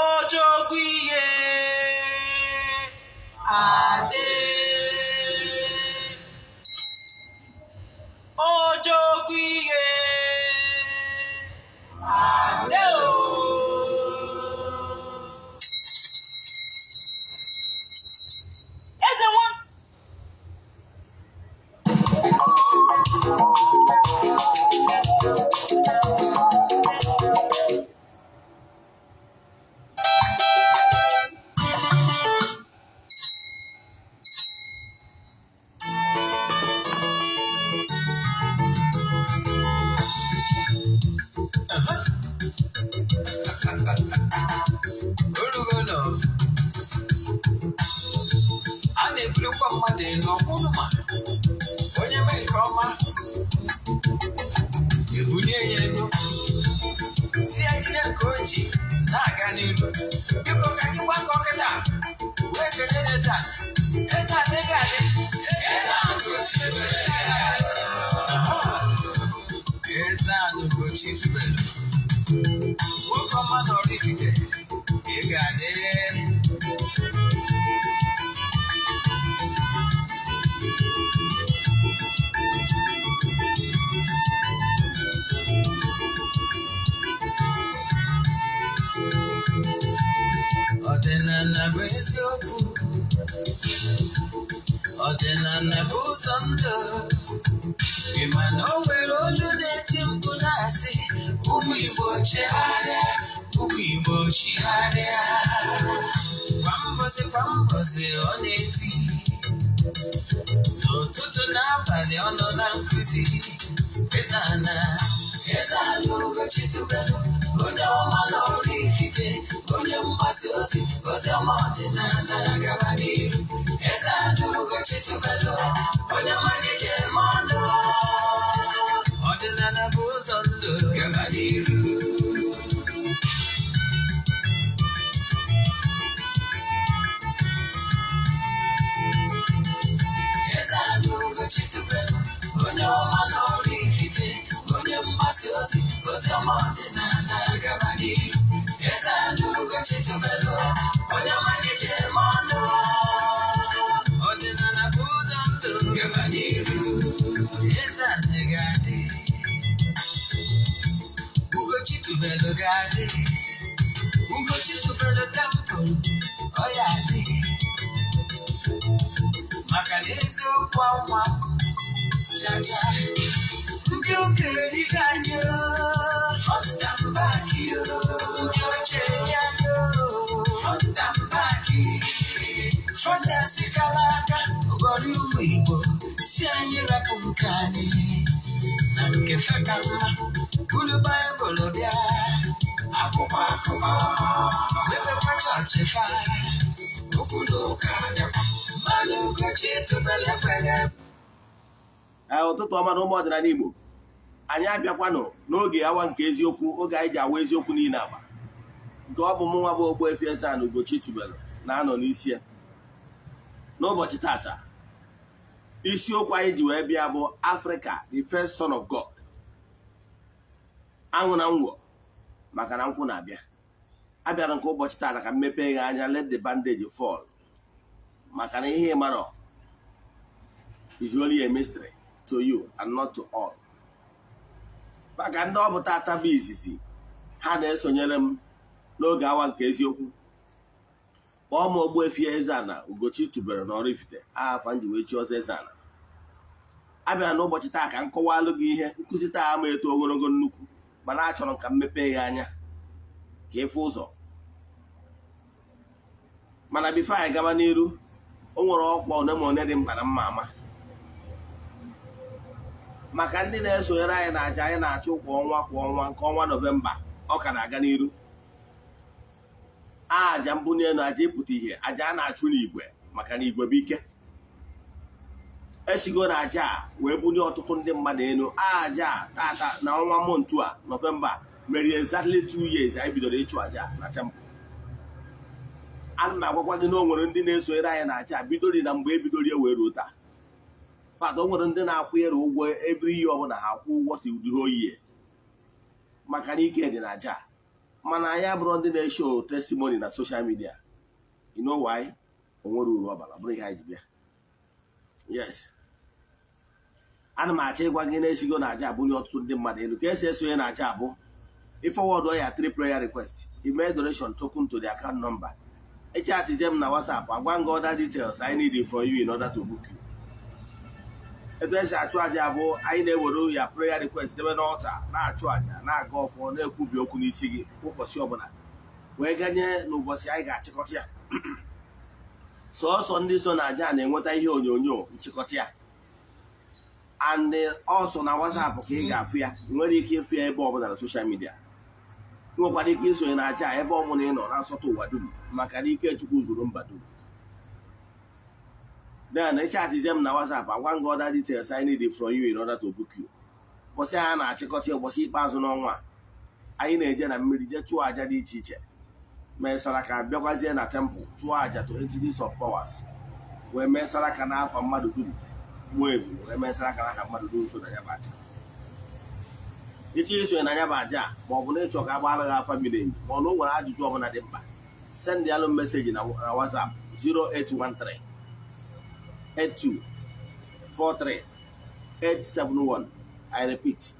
Ojogwu ihe adị. Ojogwu ihe adị o. Eze nwa. Orugo a na-ebulikwa mmadụ elu ọkwụrụ ma onye mee nke ọma ebulie ya elu, si ya jide nke o ji na-aga n'ilu. Biko, ka anyị gbakọ kịta wee kelee eze a. Eze a ego adị. Eze a Ugochi tubelu, nwoke ọma na Oraifite, ị ga-adị. Ọdịnala bụ eziokwu, ọdịnala bụ ụzọ ndụ. Ị ma na o nwere olu na-eti mkpu na-asị, "Ụmụ Igbo, chegharịa, ụmụ Igbo, chigharịa." Kwa mbọsị kwa mbọsị ọ na-eti, n'ụtụtụ n'abalị ọ nọ na nkụzi. Eze ana, Eze ana Ugochi tubelu, onye ọma na Oraifite, onye mgbasa ozi ozi ọma ọdịnala, gaba n'iru. Eze ana Ugochi tubelu, onye ọma na-eje eme ọnụ. Ọdịnala bụ ụzọ ndụ, gaba n'iru. Eze ana Ugochi tubelu, onye ọma na Oraifite, onye mgbasa ozi ozi ọma ọdịnala, gaba n'iru. Eze ana Ugochi tubelu, onye ọma na-eje eme ọnụ. Ọdịnala bụ ụzọ ndụ, gaba n'iru. Eze ana ga-adị, Ugochi tubelu ga-adị, Ugochi tubelu temple ọ ya adị, maka na eziokwu anwa chacha. Ndị ụka erigo anyị front and back, ndị oche eri anyị front and back. Fọdụ kala aka ụgọrọ ụmụ Igbo si anyị rapụ nke anyị na nke feka mma, buru Baịbụl bịa, akwụkwọ akụkọ, mepekwa chọọchị fa, okwu na ụka bịakwa. Mmanụ Ugochi tubelu ekweghị. Ee, ụtụtụ ọma na ụmụ ọdịnala Igbo. Anyị abịakwanụ n'oge awa nke eziokwu, oge anyị ji awa eziokwu niile agba, nke ọ bụ mụnwa bụ Ogbuefi Eze-Ana Ugochi tubelu na-anọ n'isi ya. N'ụbọchị tata, isiokwu anyị ji wee bịa bụ Africa, the first son of God. Aṅụ na ngwọ, maka na nkwụ na-abịa. Abịara nke ụbọchị tata ka m mepee gị anya, let the bandage fall, maka na ihe ị mara is only a mystery to you and not to all. Maka ndị ọ bụ tata bụ izizi ha na-esonyere m n'oge awa nke eziokwu, kpọọ m Ogbuefi Eze-Ana Ugochi tubelu na Oraifite, afa nji wee chi ọzọ Eze-Ana. Abịara n'ụbọchị taa ka m kọwalụ gị ihe nkụzi taa ama eto ogologo nnukwu, mana achọrọ m ka m mepee gị anya ka ịfụ ụzọ. Mana before anyị gaba n'iru, o nwere ọkwa one ma one dị mkpa na mma ama maka ndị na-esonyere anyị na aja anyị na-achụ kwa ọnwa kwa ọnwa. Nke ọnwa Nọvemba ọ ka na-aga n'iru. Aja mbunye elu, aja ịpụta ihe, aja a na-achụ n'igwe, maka na igwe bụ ike. Esigo na aja a wee bulie ọtụtụ ndị mmadụ elu. Aja a tata na ọnwa month a, Nọvemba, mere exactly 2 years anyị bidoro ịchụ aja na temple. Ana m agwakwa gị na o nwere ndị na-esonyere anyị na aja bidori na mgbe ebidoro ya wee ruo taa. Fat, o nwere ndị na-akwụnyere ụgwọ every year ọbụla, ha akwụ ụgwọ till the whole year, maka na ike dị na aja. Mana anyị abụrụ ndị na-eshow testimony na social media. You know why? O nwere uru ọ bara, ọ bụrụ ihe anyị ji bịa. Yes, ana m achọ ịgwa gị na-esigo na aja abụnye ọtụtụ ndị mmadụ elu. Ka esi esonye na aja abụ ịforward ya three prayer request, email, donation token to the account number, echatizie m na WhatsApp, agwa m gị other details I need from you in order to book you. Etu esi achụ aja bụ anyị na-ewere ya prayer request debe n'altar, na-achụ aja, na-aga ọfọ, na-ekwubi okwu n'isi gị ụbọchị ọbụla, wee ganye n'ụbọchị anyị ga-achịkọta ya. Sọọsọ ndị so na aja na-enweta ihe onyonyo nchịkọta ya, and also na WhatsApp ka ị ga-afụ ya. Ị nwere ike ịfụ ya ebe ọbụla na social media. Ị nwekwara ike isonye na aja ebe ọbụla ị nọ na nsọtụ ụwa dum, maka na ike Chukwu zuru mba dum. Then ịchatizie m na WhatsApp, agwa m gị other details I need from you in order to book you. Ụbọchị a na-achịkọta, ụbọchị ikpeazụ n'ọnwa a, anyị na-eje na mmiri jee chụọ aja dị iche iche, mee saraka, bịakwazie na temple chụọ aja to entities of powers, wee mee saraka n'afọ mmadụ dum, gbuo ebu, wee mee saraka n'aha mmadụ dum so na ya bụ aja. Ịchọ isonye na ya bụ aja, ma ọ bụ na ịchọ ka a gbaara gị afa miri emi, ma ọ na o nwere ajụjụ ọbụla dị mkpa, send alụ message na WhatsApp 0813 82 43 871. I repeat,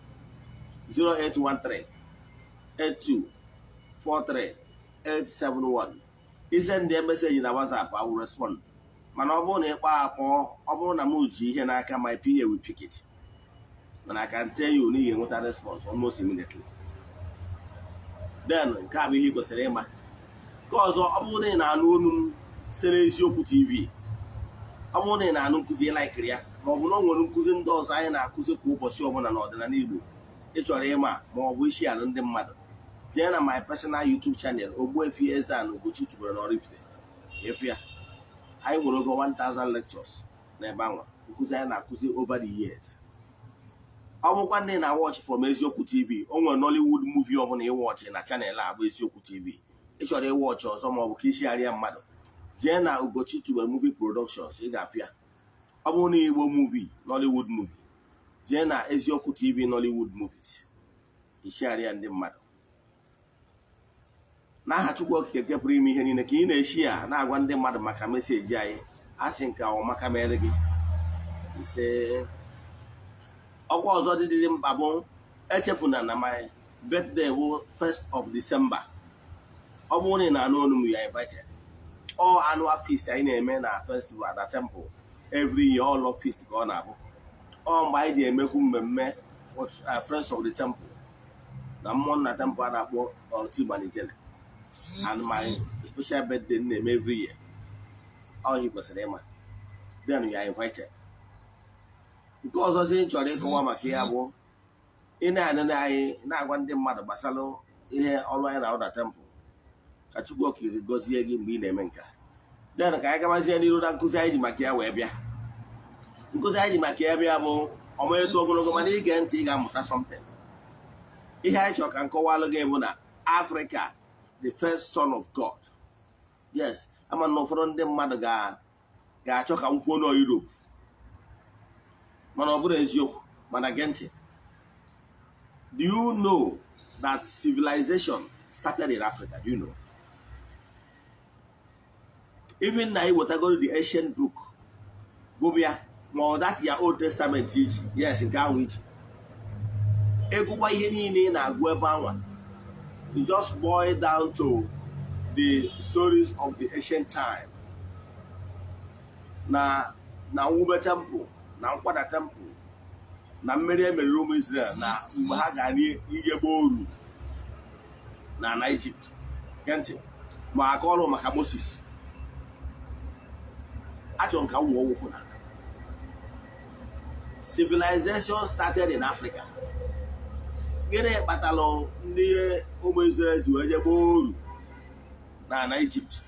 0813 82 43 871. Isend the message na WhatsApp, I will respond. Mana ọ bụrụ na ịkpọ akpọ, ọ bụrụ na m ji ihe n'aka, my PA will pick it. Mana I can tell you na ị ga-enweta response almost immediately. Then nke a bụ ihe ị kwesịrị ịma. Nke ọzọ, ọ bụrụ na ị na-anụ olu m sere Eziokwu TV, ọ bụrụ na ị na-anụ nkụzi, likeiri ya, ma ọ bụ na o nwere nkụzi ndị ọzọ anyị na-akụzi kwa ụbọchị ọbụla n'ọdịnala Igbo ị chọrọ ịma, ma ọ bụ isi ala ndị mmadụ, jee na my personal YouTube channel, Ogbuefi Eze-Ana Ugochi tubelu na Oraifite. Efu ya, anyị nwere over 1000 lectures n'ebe anwa, nkụzi anyị na-akụzi over the years. Ọ bụkwa ndị na watch from Eziokwu TV, o nwere Nollywood movie ọbụla ịwatch na channel a bụ Eziokwu TV, ị chọrọ ịwatch ọzọ, ma ọ bụ ka ishigharịa mmadụ, jee na Ugochi Tubelu Movie Productions, ị ga-afịa ya. Ọ bụrụ na Igbo movie, Nollywood movie, jee na Eziokwu TV Nollywood movies, ishigharịa ndị mmadụ. N'aha Chukwu Okike nke pụrụ ime ihe niile, ka ị na-eshi a na-agwa ndị mmadụ maka message anyị, a sị nke ọmaka mere gị. Ise. Ọkwa ọzọ dị dị mkpa bụ echefuna na my birthday bụ 1st of December. Ọ bụrụ na ị na-anụ olu m, you are invited. All annual feast anyị na-eme na festival na temple every year, all love feast ka ọ na-abụ. Ọ mgbe anyị ji emekwu mmemme for Friends of the Temple na mmụọ nna temple a na-akpọ Otigbanijele, and my special birthday m na-eme every year. Ọ ihe kwesịrị ịma. Then you are invited. Nke ọzọ si m chọrọ ịkọwa maka ya bụ ị na-anene anyị na-agwa ndị mmadụ gbasara ihe ọrụ anyị na-arụ na temple. Ka Chukwu Okike gọzie gị mgbe ị na-eme nke a. Then ka anyị gabazie n'iru na nkụzi anyị ji maka ya wee bịa. Nkụzi anyị ji maka ya bịa bụ ọma eto ogologo, mana ige ntị, ị ga-amụta something. Ihe anyị chọrọ ka nkọwalụ gị bụ na Africa, the first son of God. Yes, ama na ụfọdụ ndị mmadụ ga-achọ ka m kwuo na Europe, mana ọ bụrụ eziokwu. Mana gee ntị. Do you know that civilization started in Africa? Do you know? Even na iwetagoro the ancient book, gụbịa, ma ọ that ya Old Testament iji, yes, nke ahụ iji egụkwa ihe niile ị na-agụ ebe anwa, you just boil down to the stories of the ancient time na mwube temple, na nkwada temple, na mmeri e meriri ụmụ Israel, na mgbe ha gara ijegbe oru na Egypt. Gee ntị, ma aka ọrụ maka Moses. Achọrọ m ka m wụọ ụkwụ na civilization started in Africa. Gịnị kpatalụ ndị ụmụ Israel ji wee jebe oru na Egypt?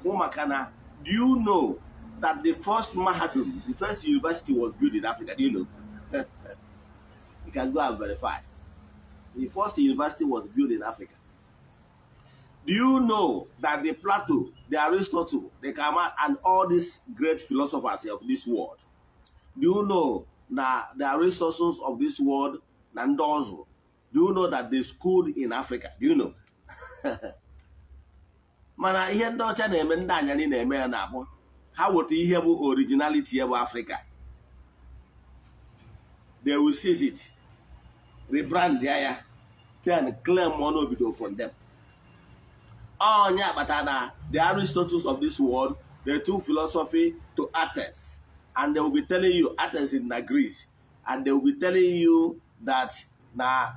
Bụ maka na, do you know that the first mahadum, the first university was built in Africa? Do you know? You can go and verify. The first university was built in Africa. Do you know that the Plato, the Aristotle, the Kama, and all these great philosophers of this world, do you know that the Aristotles of this world na ndị ọzọ, do you know that they schooled in Africa? Do you know? Mana ihe ndị ọcha na-eme, ndị anyarị na-eme ya, na-abụ ha weta ihe bụ originality ya bụ Africa, they will seize it, rebrand ya, then claim ọnụ obido from them. Onye akpata na the Aristotles of this world, they took philosophy to Athens, and they will be telling you Athens is na Greece, and they will be telling you that na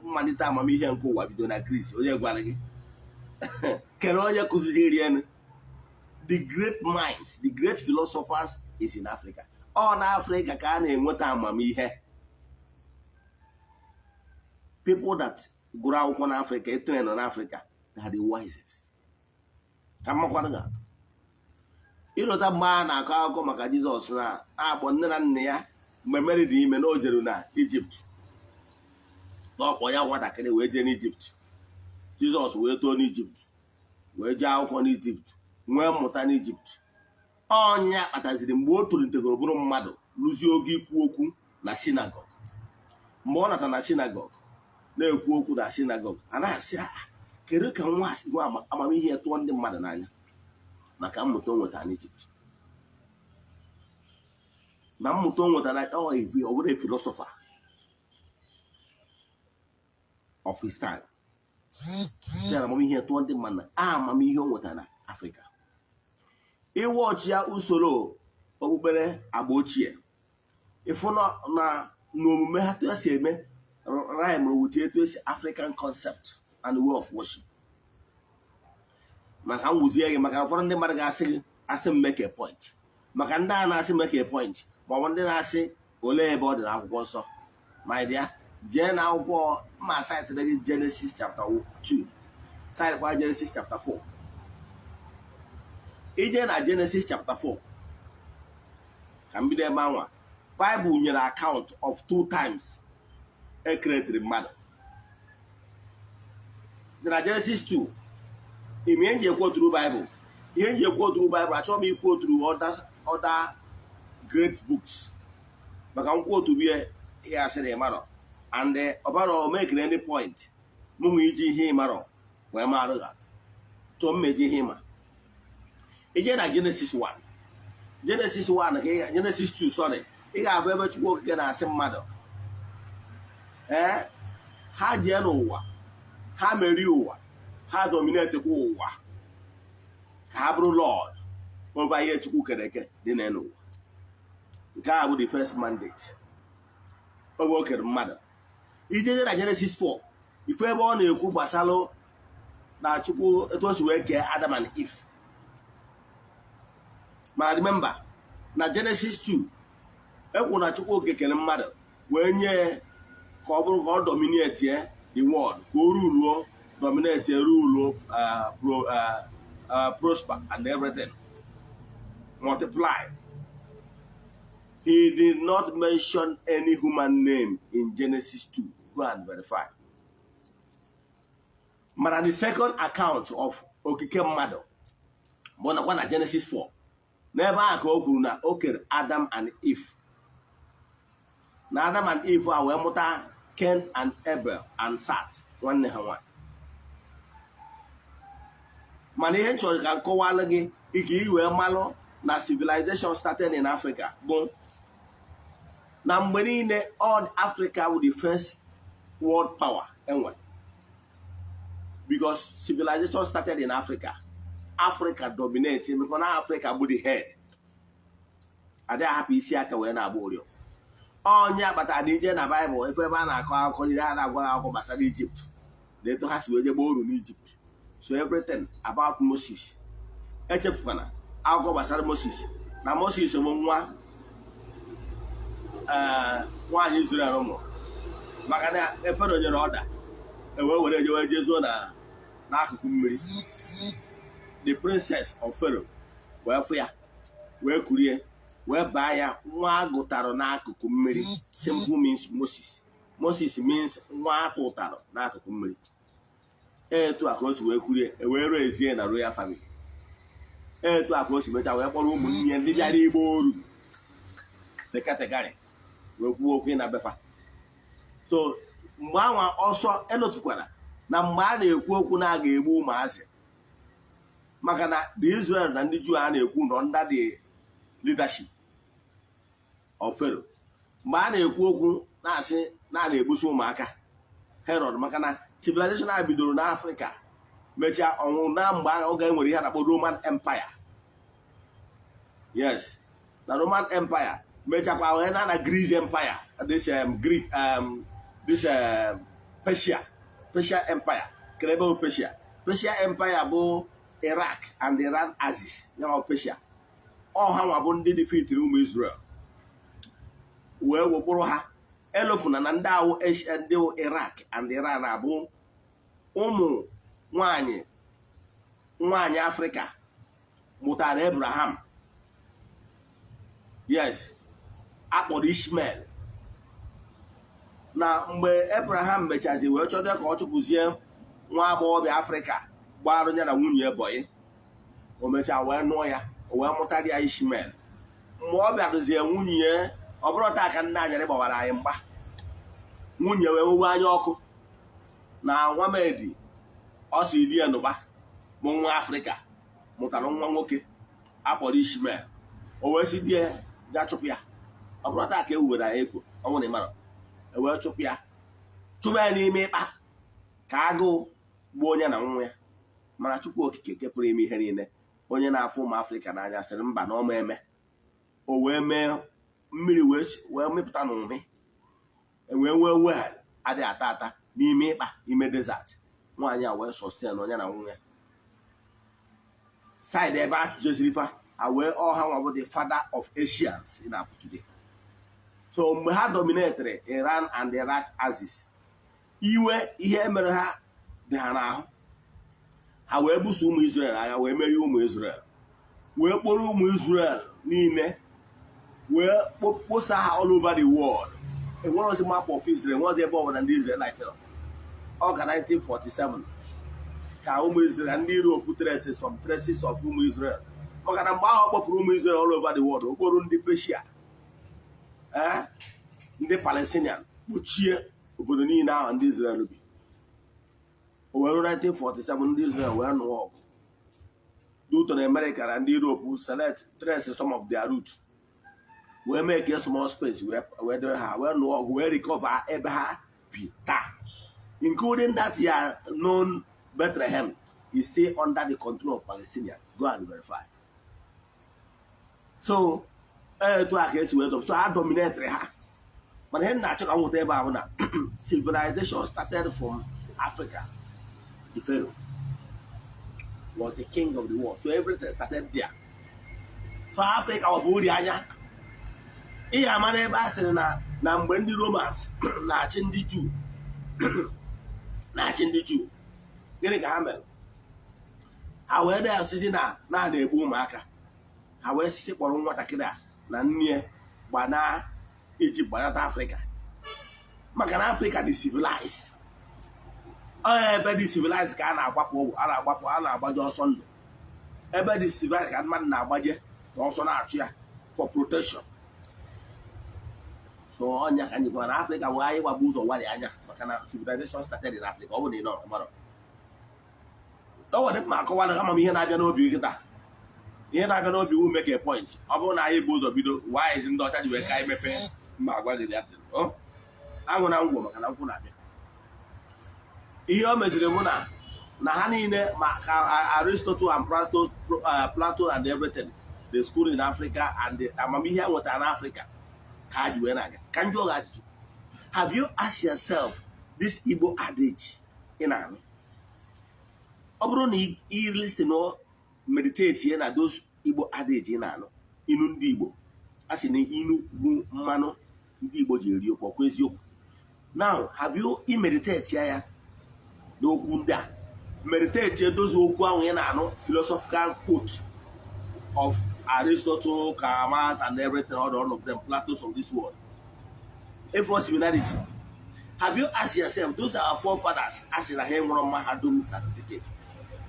mmalite amamihe nke ụwa bido na Greece. Onye gwara gị? Kere onye kụziri enu? The great minds, the great philosophers is in Africa. Ọ na Africa ka a na-enweta amamihe. People that gụrụ akwụkwọ n'Africa, etrain n'Africa, they are the wisest. Ka mmakwanụ ga-atụ ịlọta mgbe a na-akọ akụkọ maka Jizọs na akpọ nne na nna ya, mgbe Mary dị ime, na o jeru na Ijipt, na ọkpọ ya nwatakịrị wee jee n'Ijipt. Jizọs wee too n'Ijipt, wee jee akwụkwọ n'Ijipt, nwee mmụta n'Ijipt. Ọnya kpataziri mgbe o tolitegoro bụrụ mmadụ, lụzie oge ikwu okwu na synagogue, mgbe ọ nata na synagogue na-ekwu okwu na synagogue, a na-asị, "Ah, kedu ka nwa si nwe amamihe ya tụọ ndị mmadụ n'anya?" Maka mmụta o nwetara n'Ijipt, na mmụta o nwetara, ọ bụrụ a philosopher of his time. Ya na amamihe tụọ ndị mmadụ na amamihe o nwetara na Afrịka. Iwọchi ya, usoro okpukpere agba ochie, ịfụ na n'omume ha, etu esi eme rhyme with etu esi African concept and way of worship. Maka m wuzie gị, maka ụfọdụ ndị mmadụ ga-asị gị, asị m make a point. Maka ndị a na-asị make a point, maọbụ ndị na-asị olee ebe ọ dị n'akwụkwọ nsọ, my dear, jee na akwụkwọ mma, cite gị Genesis chapter 2, citekwa Genesis chapter 4. Ije na Genesis chapter 4, ka m bido ebe anwa. Bible nyere account of two times e createri mmadụ. Dị na Genesis 2. Ime ihe nji ekwu oturu Bible, ihe nji ekwu oturu Bible, achọghị m ikwu oturu other great books, maka nkwu otu bie ya asị na ịmarọ and ọbara o mekiri any point mụ nwe iji ihe ịmarọ wee marụ gị atụ tụọ mmeji ihe ịma. Ije na Genesis 1, Genesis 1 ka Genesis 2, sorry, ị ga-afụ ebe Chukwu Okike na-asị mmadụ ee ha jee n'ụwa, ha merie ụwa, ha dominatekwa ụwa, ka ha bụrụ lord over ihe Chukwu kere eke dị n'elu ụwa. Nke a bụ the first mandate oge o kere mmadụ. Ijeje na Genesis 4, ifu ebe ọ na-ekwu gbasalụ na Chukwu etu o si wee kee Adam and Eve. Ma remember, na Genesis 2, ekwu na Chukwu Okike kere mmadụ wee nye ka ọ bụrụ ka ọ dominate the world, ka o ruluo, dominate, ruluo, prosper and everything, multiply. He did not mention any human name in Genesis 2. Go and verify. Mana the second account of okike mmadụ bụ nakwa na Genesis 4. N'ebe ahụ ka o kwuru na o kere Adam and Eve, na Adam and Eve a wee mụta Cain and Abel and Seth nwanne ha nwanyị. Mana ihe m chọrọ ka m kọwalụ gị ike i wee malụ na civilization started in Africa bụ na mgbe niile all Africa bụ the first world power enwere, because civilization started in Africa. Africa dominate because na Africa bụ the head. Adịghị ahapụ isi aka wee na-agba ụrịọ. Onye akpatara na ije na Baịbụl, efe ebe a na-akọ akụkọ niile, a na-agwa akụkọ gbasara Egypt na etu ha si wee jebe oru n'Egypt. So everything about Moses, echefukwana akụkọ gbasara Moses, na Moses bụ nwa ee nwaanyị Israel mụrụ, maka na efere nyere ọda ewee were ejewe jezuo na n'akụkụ mmiri, the princess of Pharaoh wee fụ ya, wee kurie, wee baa ya nwa agụtarụ n'akụkụ mmiri. Simple means Moses. Moses means nwa atụtarụ n'akụkụ mmiri. Etu a ka o si wee kurie, wee rezie na royal family. Etu a ka o si mecha wee kpọrọ ụmụnne ya ndị bịara igba oru dekategari wee kwuo okwu na befa. So mgbe anwa ọsọ enotukwara Na mgbe a na-ekwu okwu na a ga-egbu ụmụazị, maka na the Israel na ndị Juu a na-ekwu nọ under the leadership of Pharaoh. Mgbe a na-ekwu okwu na-asị na a na-egbusi ụmụaka Herod, maka na civilization a bidoro n'Africa, mechaa ọnwụ na mgbe oge enwere ihe a na-akpọ Roman Empire. Yes, na Roman Empire mechakwa wee na Greece Empire, this Greek, this Persia Empire. Kere ebe bụ Persia? Persia Empire bụ Iraq and Iran axis ya bụ Persia. Ọ ha nwa bụ ndị defeatiri ụmụ Israel wee wekpụrụ ha. Elofuna na ndị ahụ, ndị Iraq and Iran, abụ ụmụ nwanyị nwanyị Afrịka mụtara Abraham. Yes, akpọrọ Ishmael. Na mgbe Abraham mechazi wee chọta ka ọ chụpụzie nwa agbọghọbịa Afrịka gbarụ ya na nwunye bọyị, o mechaa wee nụọ ya, o wee mụtara ya Ishmael. Mgbe ọ bịarụzie nwunye ya, ọ bụrụ taa ka nna anyarị gbawara anyị mgba, nwunye wee nwewe anya ọkụ na nwamedi ọ si rie nụba bụ nwa Afrịka mụtara nwa nwoke akpọrọ Ishmael. O wee si di ya gaa chụpụ ya. Ọ bụrụ taa ka e wubere anyị ekwo ọnwụ na ịmara, e wee chụpụ ya, chụba ya n'ime ịkpa ka agụụ gbuo onye na nwa ya. Mana Chukwu Okike nke pụrụ ime ihe niile, onye na-afụ ụmụ Afrịka n'anya, sịrị mba, na ọma eme. O wee mee mmiri wee mịpụta n'ụmị, wee nwee well adịghị ata ata n'ime ịkpa, ime desert. Nwaanyị a wee sustain onye na nwa ya side ebe a jeziri fa a wee ọha nwa bụ the father of Asians in Africa today. So mgbe ha dominated Iran and Iraq axis, iwe ihe mere ha dị ha n'ahụ, ha wee buso ụmụ Israel agha, wee merie ụmụ Israel, wee kpọrọ ụmụ Israel niile wee kposa ha all over the world. Enwerozi map of Israel, enwerozi ebe ọbụla ndị Israelite nọ. Ọ ga 1947 ka ụmụ Israel, ndị Europe, trace some traces of ụmụ Israel, maka na mgbe ahụ ọ kpọpụrụ ụmụ Israel all over the world, okporo ndị Persia, ee, ndị Palestinian kpuchie obodo niile ahụ ndị Israel bi. O wee ruo 1947, ndị Israel wee nụọ ọgụ due na America na ndị Europe select trace some of their root wee make a small space wee dowe ha, wee nụọ ọgụ, wee recover ebe ha bi taa, including that year known Bethlehem is still under the control of Palestinian. Go and verify. So etu a ka esi wee so ha dominate ha. Mana ihe m na-achọ ka m nweta ebe a bụ na civilization started from Africa. The Pharaoh was the king of the world, so everything started there. So Africa ọ bụ uri anya ihe ama n'ebe a sịrị na mgbe ndị Romans na-achị ndị Juu, na-achị ndị Juu, gịnị ka ha mere? Ha wee na-asịzi na na-egbu ụmụaka. Ha wee sisi kpọrọ nwatakịrị a na nne ya gbanaa Ijipt, gbanata Afrịka, maka na Afrịka dị civilized. Ọ ebe dị civilized ka a na-agbapụ ọgwụ, a na-agbapụ, a na-agbaje ọsọ ndụ. Ebe dị civilized ka mmadụ na-agbaje na ọsọ na-achụ ya for protection. So ọnya ka anyị gwara na Afrịka wee anyị gbagba ụzọ wari anya, maka na civilization started in Africa. Ọ bụ na ị nọ mara o nwere mma akọwara kama m ihe na-abịa n'obi gị taa, ihe na-abịa n'obi wu make a point. Ọ bụrụ na anyị bụ ụzọ bido why ndị ọcha ji wee ka anyị mepee mma agwa gị ya aṅụ na ngwọ, maka na nkwụ na-abịa. Ihe o meziri bụ na ha niile, ma ka Aristotle and Plato and everything, the school in Africa and the amamihe a nwetara n'Africa ka ha ji wee na-aga. Ka njụ gị ajụjụ: have you asked yourself this Igbo adage ị na-anụ? Ọ bụrụ na ị listen, meditate ye na those Igbo adage ị na-anụ, inu ndị Igbo, a sị na inu bụ mmanụ ndị Igbo ji eri okwu, ọkwa eziokwu? Now, have you meditate ya n'okwu ndị a? Meditate edozi okwu ahụ ị na-anụ, philosophical quote of Aristotle, Karl Marx and everything, all of them, Platos of this world. If for similarity, have you asked yourself, those are our forefathers, a sị na ha enwere mahadum certificate,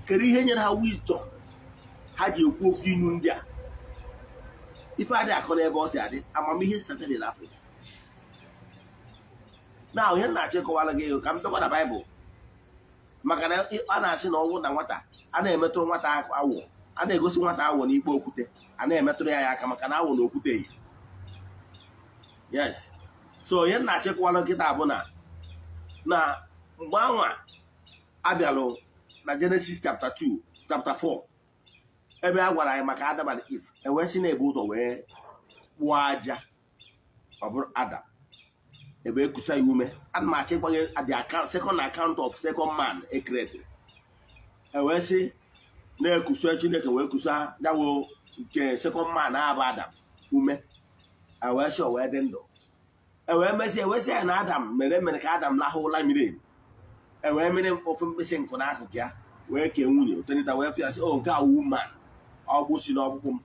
kedu ihe nyere ha wisdom ha ji ekwu okwu inu ndị a? Ife adị akọ n'ebe ọ si adị, amamihe started in Africa. Now, ihe m na-achọ ịkọwara gị, ka m bịakwa na Baịbụl. Maka na a na-asị na ọnwụ na nwata a na-emetụrụ nwata awọ, a na-egosi nwata awọ n'ikpe okwute, a na-emetụrụ ya aka, maka na awọ na okwute yi. Yes, so onye na-achịkwanụ nkịta bụ na mgbe anwa abịalụ na Genesis chapter 2, chapter 4, ebe a gwara anyị maka Adam and Eve, ewee sị na-ebu ụzọ wee kpụọ aja, ọ bụrụ Adam, ebe ekusa ya ume. Ana m achọ ịgwa gị the account, second account of second man e-created. Ewee sị na-ekusa Chineke wee kusa yawo nke second man abụ Adam ume, ewee sị o wee dị ndụ. Ewee mesie, ewee sị ya na Adam mere ka Adam lahụ ụla miri emi, ewee mere ofe mkpịsị nkụ n'akụkụ ya, wee kee nwunye otenita, wee fịa sị, "O, nke a woman, ọgbụ si n'ọkpụkpụ m."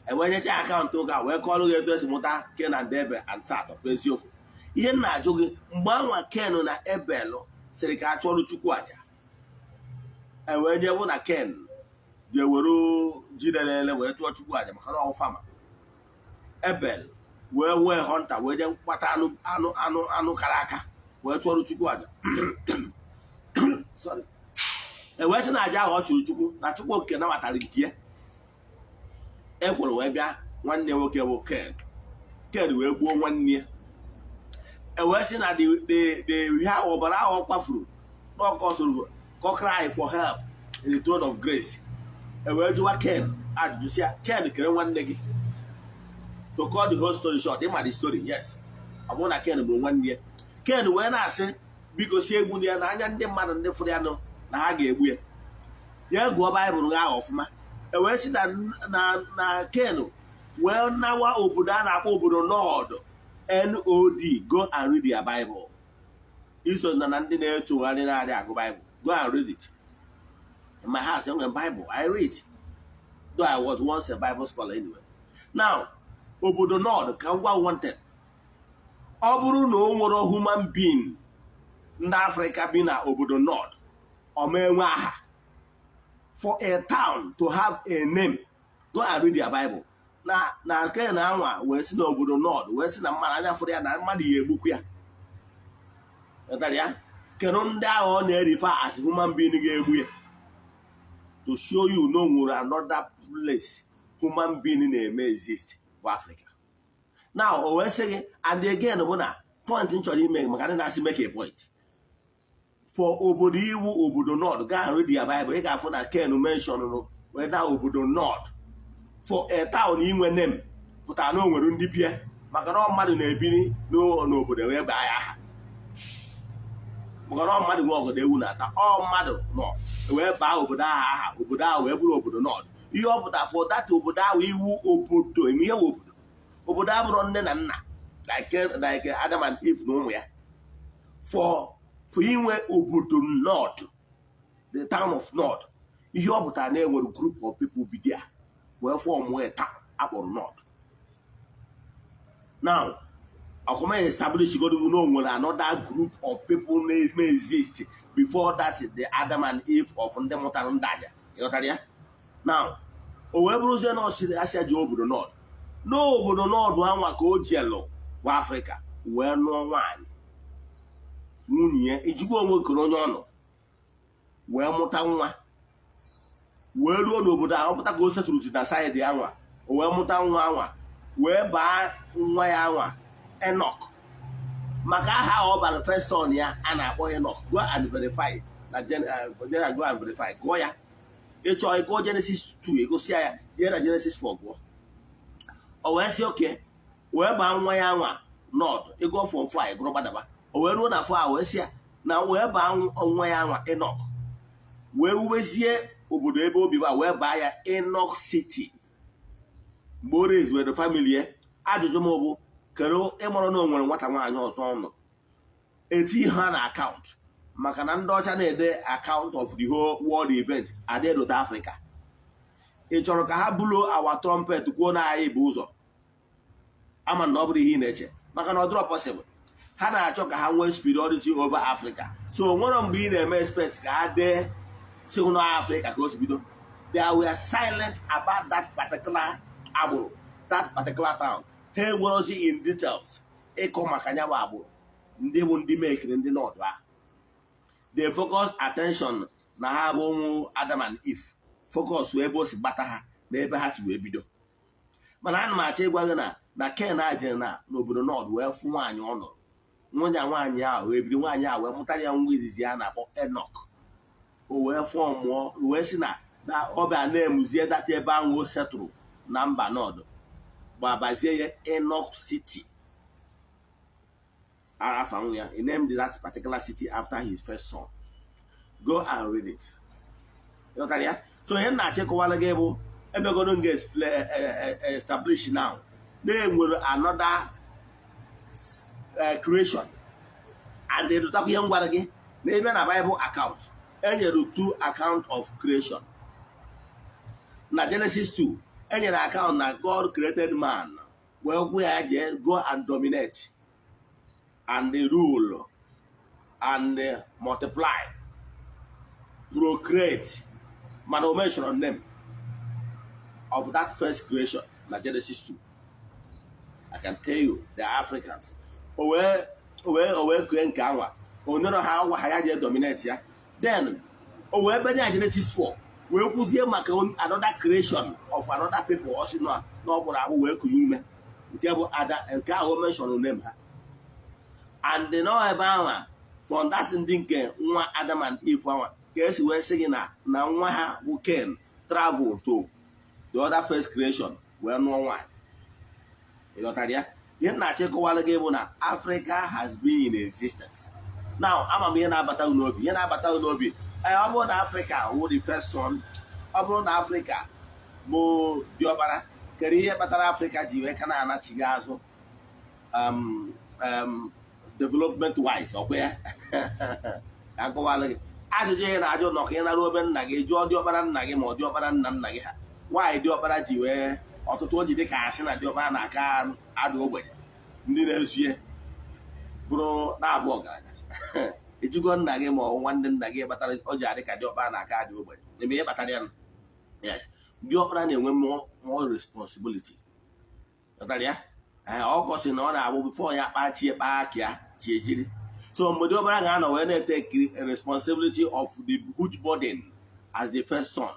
Ewee nyecha account ụka, wee kọọrọ gị etu esi mụta Ken and Abel and Seth. Ọ bụ eziokwu ihe m na-ajụ gị? Mgbe anwa Ken na Abel sịrị ka a chụọrọ Chukwu aja, ewee jee bụ na Ken ga-ewere ji lelele wee chụọ Chukwu aja, maka na ọ farmer. Abel wee wee hunter, wee jee kpata anụ kara aka wee chụọrọ Chukwu aja. Sorry. Ewee sị na aja ahụ ọ chụrụ Chukwu, na Chukwu Okike nabatara nke ya. E kwere wee bịa nwanne ya nwoke bụ Ken. Ken wee gbuo nwanne ya. E wee sị na the ihe ahụ, ọbara ahụ ọ kwafuru n'ọkọ soro kọ cry for help in the throne of grace. E wee jụwa Ken ajụjụ, sị ya, "Ken, kere nwanne gị?" To cut the whole story short, ịma the story, yes, ọ bụrụ na Ken gburu nwanne ya, Ken wee na-asị, "Biko, si egbu ya na anya ndị mmadụ, ndị fụrụ ya nụ na ha ga-egbu ya." Jee gụọ Baịbụl gị ahụ ọfụma. E wee sị na Ken wee nawa obodo a na-akpọ obodo Nod, Nod. Go and read your Bible. Iso na ndị na-etogharị na-adị agụ Bible, go and read it. In my house, enwere Bible I read, though I was once a Bible scholar. Anyway, now, obodo Nod, ka m gwa one thing: ọ bụrụ na o nwere human being ndị Afrịka bi na obodo Nod, ọ ma enwe aha. For a town to have a name, go and read your Bible. Na Ken anwa wee si n'obodo Nod, wee si na mmadụ anya fụrụ ya na mmadụ ya egbukwu ya. Ghọtara ya? Kedu ndị ahụ ọ na-erife as human being ga-egbu ya? To show you na o nwere another place human being na-eme exist bụ Africa. Now, o wee sị gị, and again, bụ na point m chọrọ ime, maka ndị na-asị make a point for obodo iwu obodo Nod, gaa read ya Bible, ị ga-afụ na Ken mention wee na obodo Nod. For a town inwe name pụtara na o nwere ndị bie, maka na ọ mmadụ na-ebiri n'obodo wee baa ya aha, maka na ọ mmadụ nwe ọgọdọ ewu na-ata, ọ mmadụ nọ wee baa obodo ahụ aha, obodo ahụ wee bụrụ obodo Nod. Ihe ọ pụtara, for that obodo ahụ iwu obodo, eme ihe wụ obodo, obodo abụrụ nne na nna like Adam and Eve na ụmụ ya. For inwe obodo Nod, the town of Nod, ihe ọ pụtara na enwere group of people bi there wee form a town akpọrọ Nod. Now, ọkụma establish godo na o nwere another group of people na-eme exist before that, the Adam and Eve of ndị mụtara ndị aja. Ịghọtara ya? Now, o wee bụrụzie na ọ sịrị asịa ji obodo Nod, n'obodo Nod anwa ka o jelụ bụ Afrịka wee nụọ nwaanyị, nwunye ya ijikwa onwe kere onye ọnụ, wee mụta nwa, wee ruo n'obodo ahụ pụta ka o setụrụ na side anwa, o wee mụta nwa anwa, wee baa nwa ya anwa Enoch, maka aha ahụ ọ bara first son ya a na-akpọ Enoch. Go and verify na go and verify, gụọ ya. Ịchọọ ịgụọ Genesis 2, egosia ya, jee na Genesis 4 gụọ. O wee sị oke wee baa nwa ya nwa Nod. Ịgụọ from 4, ịgụrụ gbadaba. O wee ruo na 4 a, wee sị ya na wee baa nwa ya nwa Enoch, wee wubezie obodo ebe obi ba, wee baa ya Enoch City mgbe o raise were family ya. Ajụjụ m bụ, kedu ịmụrụ na o nwere nwata nwaanyị ọzọ nọ eti ha na account? Maka na ndị ọcha na-ede account of the whole world event adịedote Afrịka. Ị chọrọ ka ha blow our trumpet, kwuo na anyị bụ ụzọ ama na ọ bụrụ ihe ị na-eche, maka na ọ dịrọ possible. Ha na-achọ ka ha nwee superiority over Africa, so nwere mgbe ị na-eme expect ka ha dee si na Africa ka o si bido. They were silent about that particular agbụrụ, that particular town. Ha enwerozi in details ịkọ maka ya bụ agbụrụ ndị bụ ndị mekiri ndị Nod ahụ. They focus attention na ha bụ ụmụ Adam and Eve, focus ebe o si gbata ha na ebe ha si wee bido. Mana ana m achọ ịgwa gị na Ken a jere na n'obodo Nọd wee fụ nwaanyị. Ọ nụrụ nwunye nwaanyị ahụ, wee biri nwaanyị ahụ, wee mụtara ya nwa izizi ya na-akpọ Enoch. O wee fụọ mụọ wee sị na ọ bịa na-emuzie data ebe ahụ o setụrụ na mba Nọd, gbabazie ya Enoch City, afa nwa ya. He named that particular city after his first son. Go and read it. Ịghọtara ya? So ihe m na-achọ ịkọwara gị bụ emegoro m ga-establish now na-enwere another creation. And ịdụtakwa ihe m gwara gị na ebe na Bible account, enyere two account of creation. Na Genesis 2, enyere account na God created man, wee gwa ya jee go and dominate and rule and multiply, procreate. Mana o mention name of that first creation na Genesis 2. I can tell you the Africans. O wee kee nke anwa, o nyere ha gwa ha ya jee dominate ya. Then o wee benye na Genesis 4, wee kwuzie maka another creation of another people. Ọ sị na ọ gbụrụ agbụ wee kunye ume, nke bụ ada nke ahụ o mention name ha. And nọ ebe ahụ from that ndị nke nwa Adam and Eve anwa ka esi wee sị gị na nwa ha bụ Cain travel to the other first creation wee nụọ nwaanyị. Ị ghọtara ya? Ihe m na-achọ ịkọwara gị bụ na Africa has been in existence. Now, ama m ihe na-abata unu n'obi, ihe na-abata unu n'obi. Ee, ọ bụrụ na Africa wụ the first son, ọ bụrụ na Africa bụ diọkpara, kedu ihe kpatara Africa ji wee ka na-anachighị azụ development wise? Ọkwa ya ka akọwara gị ajụjụ ị na-ajụ nọ ka ị nara obe nna gị jụọ diọkpara nna gị ma ọ diọkpara nna nna gị ha nwaanyị diọkpara ji wee ọtụtụ o ji dị ka asị na diọkpara na-aka ada ogbenye, ndị na-ezie bụrụ na-abụ ọgaranya. Ejigo nna gị ma ọ nwanne nna gị kpatara o ji adị ka diọkpara na-aka adị ogbenye eme ihe kpatara ya. Yes, diọkpara na-enwe more responsibility. Kpatara ya, ọ gosi na ọ na-abụ before ya kpaa chie kpaa aka ya chi ejiri. So mgbe diọkpara ga-anọ wee na-etake responsibility of the huge burden as the first son,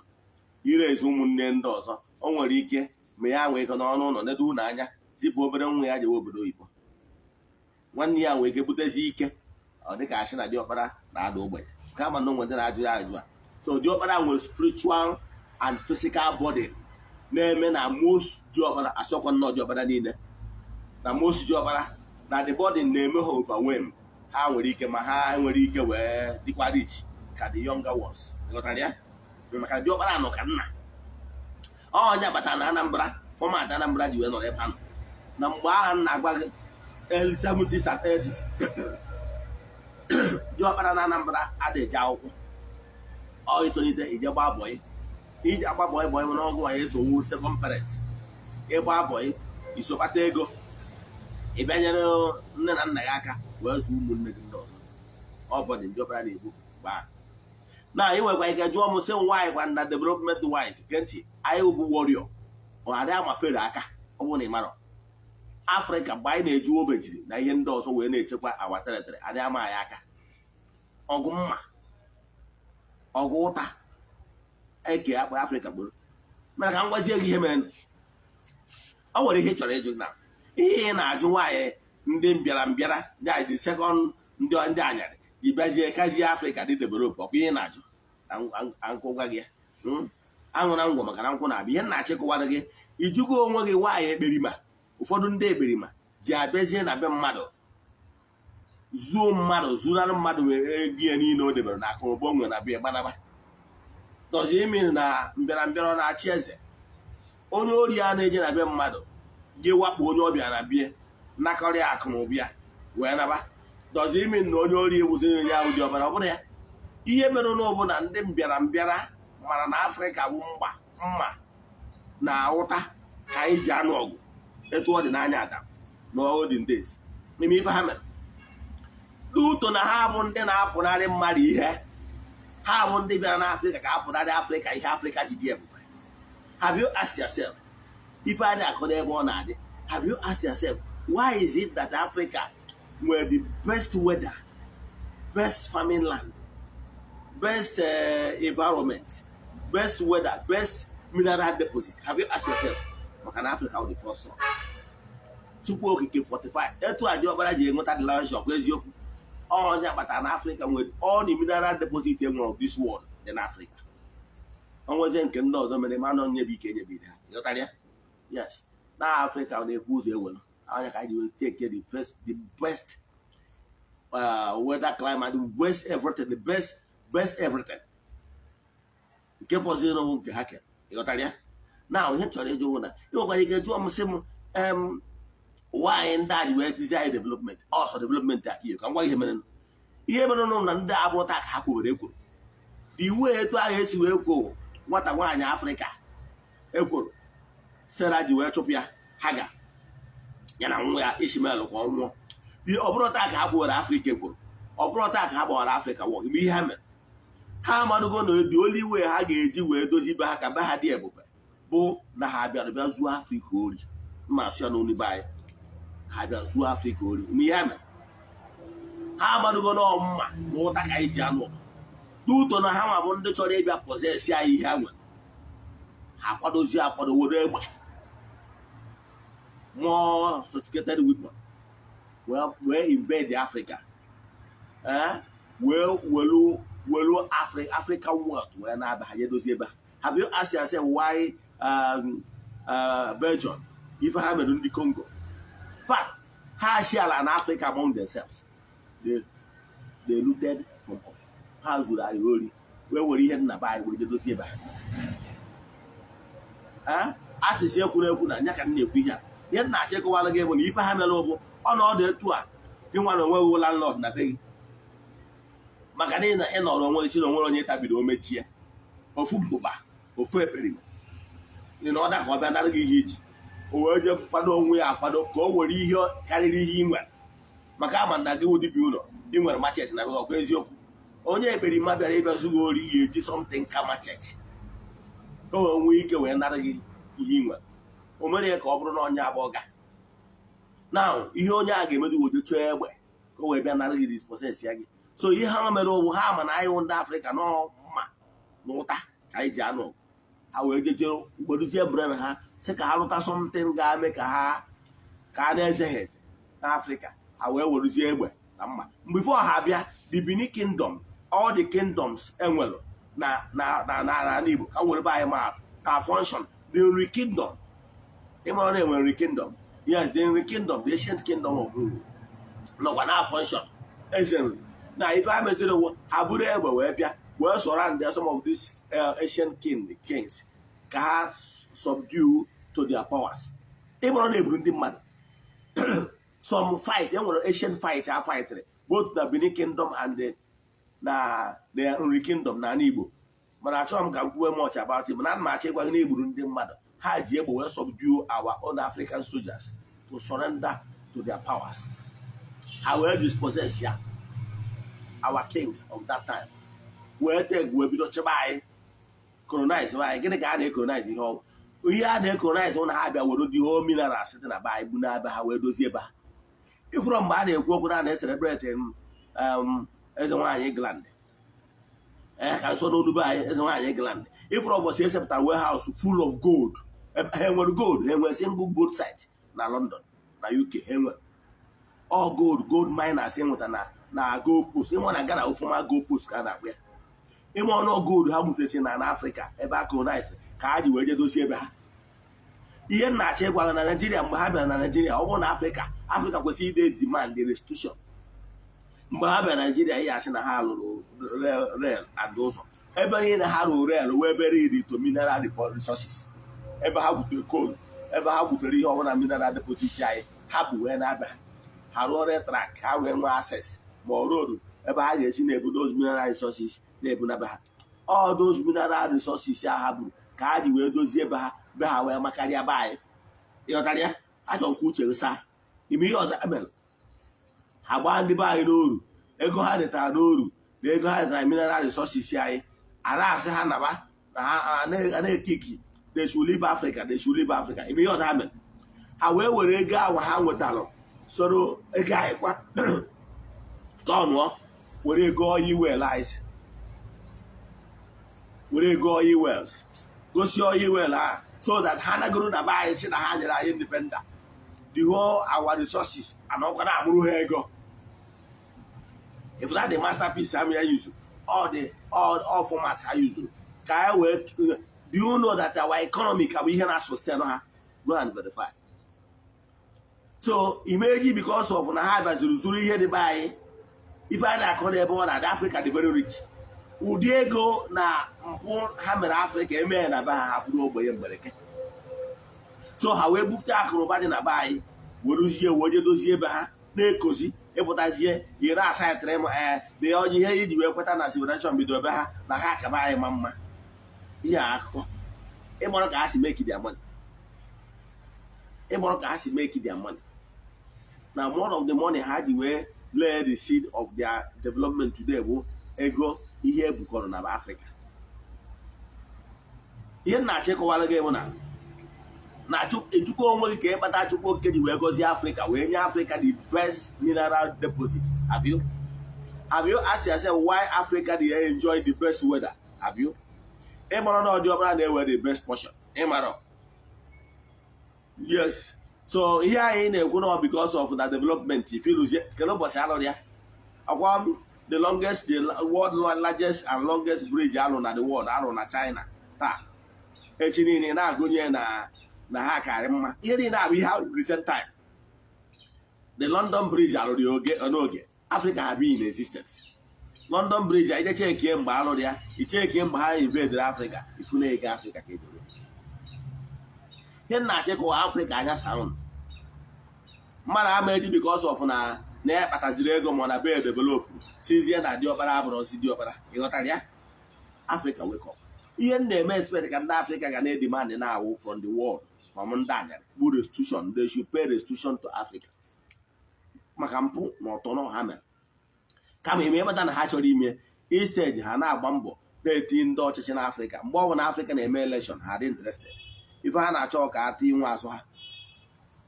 iraise ụmụnne ndị ọzọ, o nwere ike ma ya nwee ike n'ọnụ ụlọ nedo ụlọ anya, zipụ obere nwa ya jewe obodo oyibo. Nwanne ya nwee ike butezi ike. Ọ dịka asị na diọkpara na-ada ogbenye kama na onwe ndị na-ajụ ya ajụ a. So diọkpara nwere spiritual and physical burden na-eme na most diọkpara, asọkwa nnọọ diọkpara niile, na most diọkpara na the burden na-eme ha overwhelm. Ha nwere ike ma ha nwere ike wee dịkwa rich ka the younger ones. Ghọtara ya? Maka diọkpara nọ ka nna. Onye batara na Anambra format, Anambra ji wee nọrọ ebe ha nọ na mgbe agha m na-agwa gị, early 70s and 80s, diọkpara na Anambra adịghị eje akwụkwọ. Ọ itolite ije gbaa boy, iji agba boy, boy nwere ọgụ nwanyị esowu second parents. Ịgba boy, isokpata ego, ị bịanyere nne na nna gị aka wee zụọ ụmụnne gị ndị ọzọ. Ọ bụ ndị ọkpara na-egbu gbaa na ị nwekwa ike jụọ m sị nwaanyị gwa na development wise. Gee ntị, anyị bụ warrior. Ọ adịghị amafere aka. Ọ bụrụ na ị marọ Afrịka, mgbe anyị na-eji obejiri na ihe ndị ọzọ wee na-echekwa awa territory, adịghị ama anyị aka. Ọgụ mma, ọgụ ụta eke akpa Afrịka gburu. Mana ka m gwazie gị ihe mere. Ọ nwere ihe ị chọrọ ịjụ na ihe ị na-ajụ nwaanyị ndị mbịara mbịara ndị the second ndị anyarị ji bịazie kazie Afrịka dị develop. Ọkwa ihe ị na-ajụ ankụ gwa gị ya. Aṅụ na ngwọ maka na nkwụ na-abịa. Ihe nna achịkọwara gị, ijugo onwe gị nwaanyị ekperima, ụfọdụ ndị ekperima ji abịazie na be mmadụ zuo mmadụ, zunarị mmadụ ego ya niile o debere na akụnụba o nwere na bịa gbanaba. Dozie imiri na mbịara mbịara ọ na-achị eze. Onye ori a na-eje na be mmadụ je wakpo onye ọbịa na bie nakọrịa akụ na ụbịa wee naba, dozie imi na onye ori egbuzi onye ahụ dị ọbara. Ọ bụrụ ya ihe mere n'ụbụ na ndị mbịara mbịara mara na Afrịka bụ mgba mma na ụta ka anyị ji anụ ọgụ etu ọ dị n'anya Adam na olden days. N'ime ife ha mere n'uto na ha bụ ndị na-apụnarị mmadụ ihe, ha bụ ndị bịara n'Afrịka ka apụnarị Afrịka ihe Afrịka ji dị ebube. Have you asked yourself ife a na-akọ n'ebe ọ na-adị? Have you asked yourself why is it that Africa nwere the best weather, best farming land? Best environment, best weather, best mineral deposit. Have you asked yourself? Maka na Africa wụ the first son. Chukwu Okike 45 etu a diọkpara ji enweta the lion shop. Eziokwu, onye kpatara na Africa nwere all the mineral deposit e nwere of this world dị n'Africa. Onwezie nke ndị ọzọ mere ma nọ nyebe ike enyebiri ha. Ịghọtara ya? Yes, na Africa na-ekwu ụzọ ewelu anya ka anyị wee take the first, the best weather climate, the best everything, the best, best everything. Nke fọziri bụ nke ha kere. Ịghọtara ya? Na ihe m chọrọ ịjụ bụ na ị nwekwara ike jụọ m, sị m nwaanyị ndị a ji wee dizi anyị development ọsọ, development aka ihe ka m gwa ihe mere. Ihe mere nụ na ndị abụọ taa ka ha kwuwere ekworo iwu etu ahụ esi wee kwuo nwata nwaanyị Afrịka ekworo Sara ji wee chụpụ ya Haga ya na nwa ya Ishmael ka ọ nwụọ. Ọ bụrụ taa ka ha kwuwere Afrịka ekworo, ọ bụrụ taa ka ha gbawara Afrịka wọ. Mgbe ihe ha mere, ha amadugo na the only way ha ga-eji wee dozi be ha ka be ha dị ebube bụ na ha bịara bịa zuo Afrịka ori. Mma asụ ya n'olu be anyị, ha bịa zuo Afrịka ori. Mgbe ihe ha mere, ha amadugo na ọmụma na ụta ka anyị ji anụ ọgụ n'uto na ha nwa bụ ndị chọrọ ịbịa possess anyị ihe ha nwere. Ha akwadozi akwado, were egbe, more sophisticated weapon, wee invade Africa, wee welu African wealth wee na-aba ha dozie ebe ha. Have you asked yourself why Belgium, ife ha mere ndị Congo? Fact, ha share na Africa among themselves. They looted from us. Ha zuru anyị ori wee were ihe nna be anyị wee dozie ebe ha. Asịsị ekwuru ekwu na nya ka m na-ekwu ihe a. Ihe m na-achọ ịkọwara gị bụ na ife ha mere bụ ọnọdụ etu a gị nwa na onwe gị landlord na be gị, maka na ị nọrọ onwe gị si na onwere onye tabiri o mechie ofu mbụba ofu ekperima ị na ọda ka ọ bịa nara gị ihe iji o wee jee kwado onwe ya akwado ka o were ihe karịrị ihe ị nwere, maka ama na gị wụ dibịa ụlọ, ị nwere machete na ọkwa eziokwu. Onye ekperima bịara ịbịa zụghị ori ga-eji something ka machete ka o nwee ike wee nara gị ihe ị nwere. O mere ya ka ọ bụrụ na onye abụọ ga na ihe onye a ga-emedu wode chọọ egbe ka o wee bịa nara gị, dispossess ya gị. So ihe ha mere ụbụ ha ma na anyị wụ ndị Afrịka nọ mma na ụta ka anyị ji anụ ọgụ. Ha wee jeje gboduzie brain ha sị ka ha rụta something ga-eme ka ha ka a na-eze ha eze n'Afrịka. Ha wee weruzie egbe na mma. Mgbe before ha bịa, the Benin Kingdom, all the kingdoms enwere na n'ala Igbo ka were be anyị maatụ na function, the Nri Kingdom. Ịmara na enwere Nri Kingdom? Yes, the Nri Kingdom, the ancient kingdom of Nri nọkwa na function. Eze Nri na ife ha meziri onwe ha buru egbe wee bịa wee surround some of these ancient kings ka ha subdue to their powers. Ịmara na eburu ndị mmadụ some fight, e nwere ancient fight a fightịrị both na Benin Kingdom and na the Nri Kingdom na ala Igbo. Mana achọghị m ka m kwuwe much about it, mana ana m achọ ịgwa gị na egburu ndị mmadụ. Ha ji egbe wee subdue our own African soldiers to surrender to their powers. Ha wee dispossess ya our kings of that time, wee take wee bido chịba anyị, colonize anyị. Gịnị ka a na-ecolonize? Ihe ọgwụ ihe a na-ecolonize na ha bịa were dị whole minerals dị na be anyị bu n'ebe ha wee dozie ebe ha. Ifụrụ mgbe a na-ekwu okwu na a na-ecelebrate eze nwaanyị England, ee, ka nso n'olu be anyị, eze nwaanyị England, ifụrụ ụbọchị esepụtara warehouse full of gold. Ha nwere gold, ha nwere single gold site na London, na UK. Ha nwere all gold, gold miners enweta na gold post. Ịnwe na Ghana, former gold post ka a na-akpọ ya. Ime ọnụ gold ha gbutesi na Afrịka ebe a colonize ka ha ji wee je dozie ebe ha. Ihe m na-achọ ịgwa gị na Naijiria, mgbe ha bịara na Naijiria, ọ bụrụ na Afrịka kwesịrị ide demand the restitution. Mgbe ha bịara Naijiria, ihe asị na ha lụrụ rail and ụzọ ebe niile. Ha rụrụ rail wee ebe riri to mineral resources, ebe ha gbutere coal, ebe ha gbutere ihe ọbụla mineral deposit anyị ha bụ wee na-abịa. Ha rụọ rail track, ha wee nwee access ma ọ road ebe ha ga-esi na-ebu those mineral resources na-ebunaba ha. All those mineral resources a ha buru ka ha ji wee dozie ebe ha be ha wee makarịa be anyị. Ịghọtara ya? Achọ nke uche gị saa ime ihe ọzọ emere ha gbaa ndị be anyị n'oru. Ego ha retara n'oru na ego ha retara mineral resources anyị, a na-asị ha naba na ha a na-ekiki, they should leave Africa, they should leave Africa. Ime ihe ọzọ ha mere, ha wee were ego ahụ ha nwetara soro ego anyị kwa tọnụọ were ego oyi wee lice. Were ego oil wells gosi oil well ha, so that ha nagoro na be anyị si na ha nyere anyị independent, the whole our resources anọkwa na-amụrụ ha ego. If that the masterpiece ha mere use all the all format ha use ka anyị wee. Do you know that our economy ka bụ ihe na-sustain ha? Go and verify. So imeji because of na ha bịaziri zuru ihe dị be anyị, ife a na-akọ n'ebe ọ na-adị, Africa dị very rich. Ụdị ego na mpụ ha mere Afrịka emee na be ha, ha bụrụ ogbenye mgbereke. So ha wee bupụta akụrụba dị na be anyị, werezie wee jee dozie ebe ha na-ekozi ịpụtazie ire asaịtịrị m. Ee, dị onye ihe iji wee kweta na civilization bido ebe ha na ha akaba anyị ma mma. Ihe a akụkọ ịgbọrọ ka ha si make their money, ịgbọrọ ka ha si make their money na more of the money ha ji wee lay the seed of their development today bụ ego ihe ebukọrọ na Afrịka. Ihe m na-achọ ịkọwara gị bụ na na-ejukwa onwe gị ka ịkpata Chukwu Okike ji wee gọzie Afrịka, wee nye Afrịka the best mineral deposits. Have you asked yourself why Africa dey enjoy the best weather? Have you ịmara na ọdị ọbụla na-ewe the best portion? Ịmara? Yes. So ihe anyị na-ekwu na because of the development ifiluzie kele ụbọchị alụrụ ya akwa the longest, the world largest and longest bridge alụ na the world, alụ na China taa, echi niile na-agụnye na ha karị mma. Ihe niile abụ ihe recent time. The London Bridge alụrụ ya oge n'oge Africa have been in existence. London Bridge, anyị chekie mgbe alụrụ ya, ichekie mgbe ha invadere Africa, ifu na ego Africa ka edoro ihe nna-achị kụwa Africa anya sound mmadụ ama eji because of na ya kpataziri ego ma ọ na be develop sizie na diọkpara abụrụzi diọkpara. Ịghọtara ya? Africa, wake up. Ihe m na-eme expect ka ndị Africa ga na-edemand na-awụ from the world, from ndị anyarị bụ restitution. They should pay restitution to Africans maka mpụ na ọtọnọ ha mere. Kama ime ịkpata na ha chọrọ ime, instead ha na-agba mbọ na-eti ndị ọchịchị n'Afrịka. Mgbe ọ bụ na Afrịka na-eme election, ha dị interested. Ife ha na-achọ ka ata inwe azụ ha,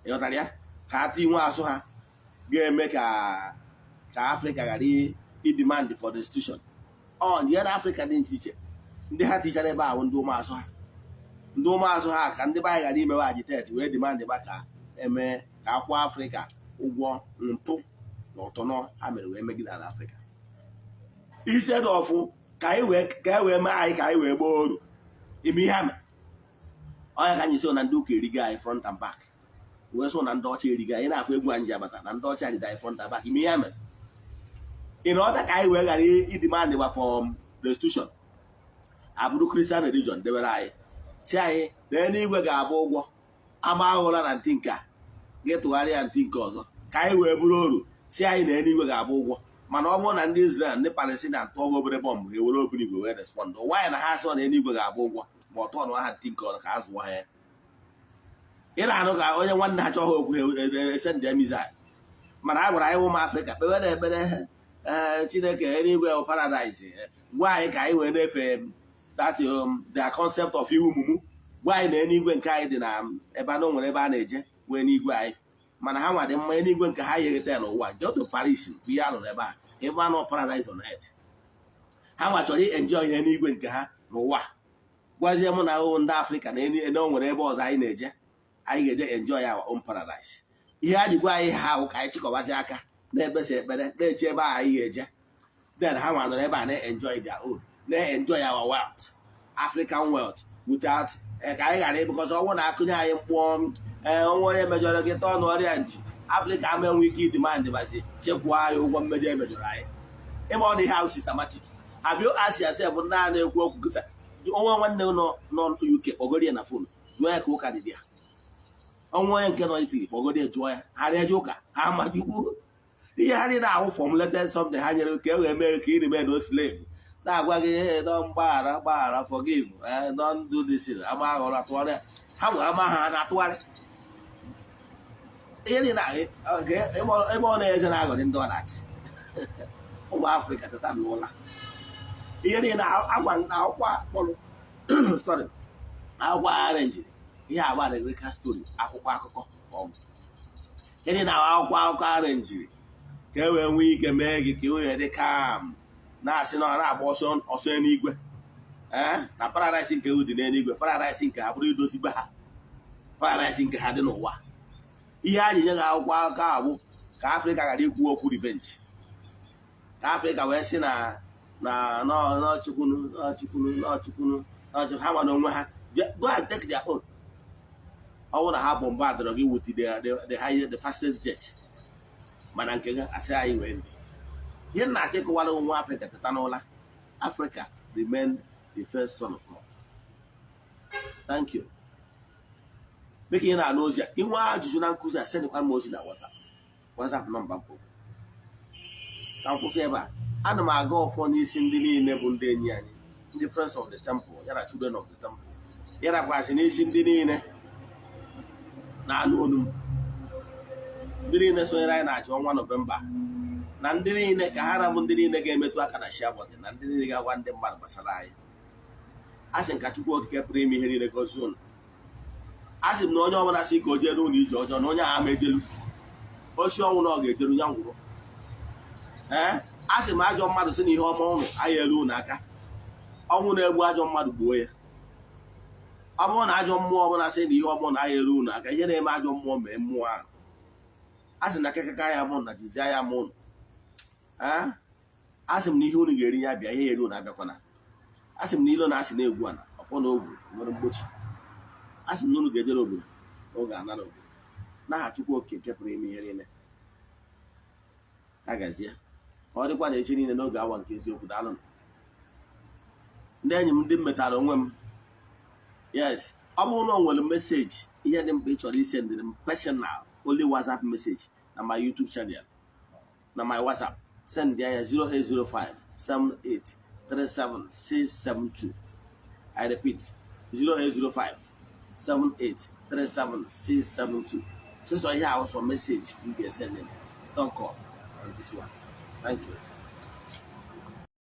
ịghọtara ya, ka ata inwe azụ ha ga-eme ka Afrịka ghara idemand for restitution. Ọ ihe na Afrịka dị iche iche ndị ha tichara ebe ahụ, ndị ụmụazụ ha, ndị ụmụazụ ha, ka ndị be anyị ghara imewe agitate wee demand ba ka eme ka akwụọ Afrịka ụgwọ mpụ na ọtọnọ ha mere wee megide ala Afrịka, instead of ka anyị wee ka e wee mee anyị ka anyị wee gbaa oru ime ihe ha mere. Ọnya ka anyị so na ndị ụka erigo anyị front and back, wee so na ndị ọcha erigo anyị na-afụ egwu anyị ji abata na ndị ọcha ride anyị front and back. Ime ihe ha mere in order ka anyị wee ghara idemand gba for restitution, abụrụ Christian religion debere anyị, si anyị na eluigwe ga-abụ ụgwọ ama aghụla na ntị nke a gị tụgharịa ntị nke ọzọ ka anyị wee bụrụ oru, si anyị na eluigwe ga-abụ ụgwọ. Mana ọ bụrụ na ndị Israel, ndị Palestina tụọ ha obere bọmbụ, ha ewere obere igwe wee respond. Nwaanyị na ha sị na eluigwe ga-abụ ụgwọ, ma ọ tụọ ha ntị nke ọzọ ka a zụọ ha ya. Ị na-anụ ka onye nwanne ha chọọ ha okwu, ha esend ya missile. Mana a gwara anyị ụmụ Afrịka kpewe na ekpere, ee, Chineke, eluigwe bụ paradise, gwa anyị ka anyị wee na-efe that their concept of iwu mumu. Gwa anyị na eluigwe nke anyị dị na ebe anụ nwere ebe a na-eje nwee n'igwe anyị, mana ha nwa dị mma eluigwe nke ha yeghete n'ụwa. Go to Paris bụ ihe a lụrụ ebe a, ebe anọ paradise on earth. Ha nwa chọrọ enjoy eluigwe nke ha n'ụwa. Gwazie mụ na ahụhụ ndị Afrịka na o nwere ebe ọzọ anyị na-eje, anyị ga-eje enjoy our own paradise. Ihe a ji gwa anyị ha ahụ ka anyị chịkọbazi aka na-ekpesa ekpere na-eche ebe ahụ anyị ga-eje. Then ha nwa nọrọ ebe a na-enjoy their own, na-enjoy our wealth, African wealth, without ka anyị ghara ịbụkọsọ ọnwụ na-akụnye anyị mkpụọ. Ee, onwe onye mejọrọ gị tọọ n'ọrịa ntị, Afrịka ama enwe ike idemand bazi chekwuo anyị ụgwọ mmejọ emejọrọ anyị. Ịma ọ dị ihe ahụ systematic. Have you asked yourself, ndị a na-ekwu okwu kịta, onwe nwanne nọ nọ UK, kpọgoro ya na phone, jụọ ya ka ụka dị ya. Ọnwa onye nke nọ Italy, kpọgoro ya, jụọ ya, ha na-eje ụka, ha amajikwu ihe ha niile ahụ formulated something ha nyere ka e wee mee ka ị remain slave, na-agwa gị ihe nọ mgbaghara, gbaghara, forgive, don't do this, ama aghọrọ atụgharị ha nwere ama ha na-atụgharị ihe niile ebe ọ na-eze na-aghọrị ndị ọ na-achị. Ụmụ Afrịka, teta n'ụla. Ihe niile agwa na akwụkwọ akpọrọ, sorry, akwụkwọ arenjiri ihe agba America story, akwụkwọ akụkọ ọ bụ ihe niile akwụkwọ akụkọ arenjiri ka e wee nwee ike mee gị ka e wee dị kam na-asị na ọ na-agba ọsọ ọsọ eluigwe. Ee, na paradise nke dị n'eluigwe, paradise nke ha bụrụ idozi be ha, paradise nke ha dị n'ụwa. Ihe anyị nye gị akwụkwọ akụkọ a bụ ka Afrịka ghara ikwu okwu revenge, ka Afrịka wee sị na n'ọchụkwunu n'ọchụkwunu n'ọchụkwunu n'ọchụ ha ma na onwe ha. Go and take their own. Ọ bụrụ na ha bombardịrị gị with the highest, the fastest jet, mana nke gị asị anyị wee ndị ihe m na-achọ ịkọwara nwa Afrịka, teta n'ụla. Africa remain the first son of God. Thank you. Dịka ị na-anụ ozi a, inwe ajụjụ na nkụzi a, sendịkwa m ozi na WhatsApp nọmba m kwuru. Ka m kwụsị ebe a. Ana m aga ọfọ n'isi ndị niile bụ ndị enyi anyị, ndị Friends of the Temple, yara Children of the Temple, yarakwasị n'isi ndị niile na-anụ olu m, ndị niile sonyere anyị na-achọ ọnwa Nọvemba, na ndị niile ka ha rabụ, ndị niile ga-emetụ aka na share button, na ndị niile ga-agwa ndị mmadụ gbasara anyị. A sị m ka Chukwu Okike pụrụ ime ihe niile gozie unu. A sị m na onye ọbụla sị ka o jee n'ụlọ ije ọjọọ, na onye ahụ ama ejelu osi ọnwụ na ọ ga-ejeru ya ngwụrụ. Ee, a sị m ajọ mmadụ sị na ihe ọma ụnụ anyị elu unu aka, ọnwụ na-egbu ajọ mmadụ gbuo ya. Ọ bụrụ na ajọ mmụọ ọbụla sị na ihe ọma ụnụ anyị elu unu aka, ihe na-eme ajọ mmụọ mee mmụọ ahụ. A sị na kekeka ya mụ na jija ya mụ ụnụ. Ee, a sị m na ihe unu ga-eri ya bịa, ihe ya eri unu abịakwana. A sị m na ilo na-asị na-egwu ana ọfọ na ogwu nwere mgbochi. A sị m na unu ga-ejere obodo n'oge anara obodo n'aha Chukwu Oke nke pụrụ ime ihe niile. A gazie ka ọ dịkwa na echi niile n'oge awa nke eziokwu. Daalụ ndị enyi m, ndị m metara onwe m. Yes, ọ bụrụ na o nwere message, ihe dị mkpa ị chọrọ isendịrị m personal, only WhatsApp message na my YouTube channel, na my WhatsApp, send ya 0805 78 37 672. I repeat, 0805 78 37 672. Sịsọ ihe ahụ sọ message m ga-esend. Don't call on this one. Thank you.